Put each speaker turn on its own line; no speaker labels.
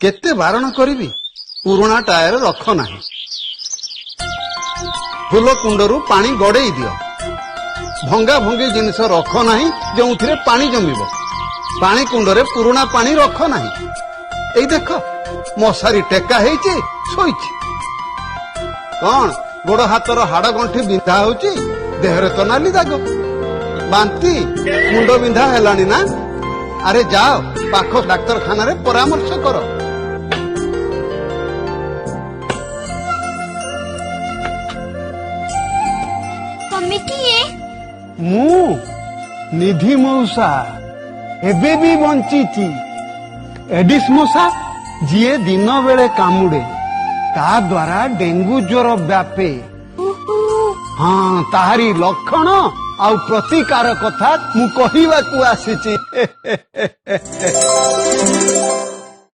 କେତେ ବାରଣ କରିବି, ପୁରୁଣା ଟାୟାର ରଖ ନାହିଁ, ଫୁଲ କୁଣ୍ଡରୁ ପାଣି ଗଡେଇ ଦିଅ, ଭଙ୍ଗା ଭଙ୍ଗି ଜିନିଷ ରଖ ନାହିଁ ଯେଉଁଥିରେ ପାଣି ଜମିବ, ପାଣି କୁଣ୍ଡରେ ପୁରୁଣା ପାଣି ରଖ ନାହିଁ। ଏଇ ଦେଖ, ମଶାରୀ ଟେକା ହେଇଛି, ଶୋଇଛି। କଣ ଗୋଡ ହାତର ହାଡ ଗଣ୍ଠି ବିନ୍ଧା ହଉଛି? ଦେହରେ ତ ନାଲି ଦାଗ, ବାନ୍ତି, ମୁଣ୍ଡ ବିନ୍ଧା ହେଲାଣି ନା? ଆରେ ଯାଅ, ପାଖ ଡାକ୍ତରଖାନାରେ ପରାମର୍ଶ କର।
ତମେ କିଏ?
ମୁଁ ନିଧି ମଉସା, ଏବେ ବି ବଞ୍ଚିଛି। ଏଡିସ୍ ମଶା ଯିଏ ଦିନ ବେଳେ କାମୁଡେ, ତା ଦ୍ୱାରା ଡେଙ୍ଗୁ ଜ୍ୱର ବ୍ୟାପେ। ହଁ, ତାହାରି ଲକ୍ଷଣ ଆଉ ପ୍ରତିକାର କଥା ମୁଁ କହିବାକୁ ଆସିଛି।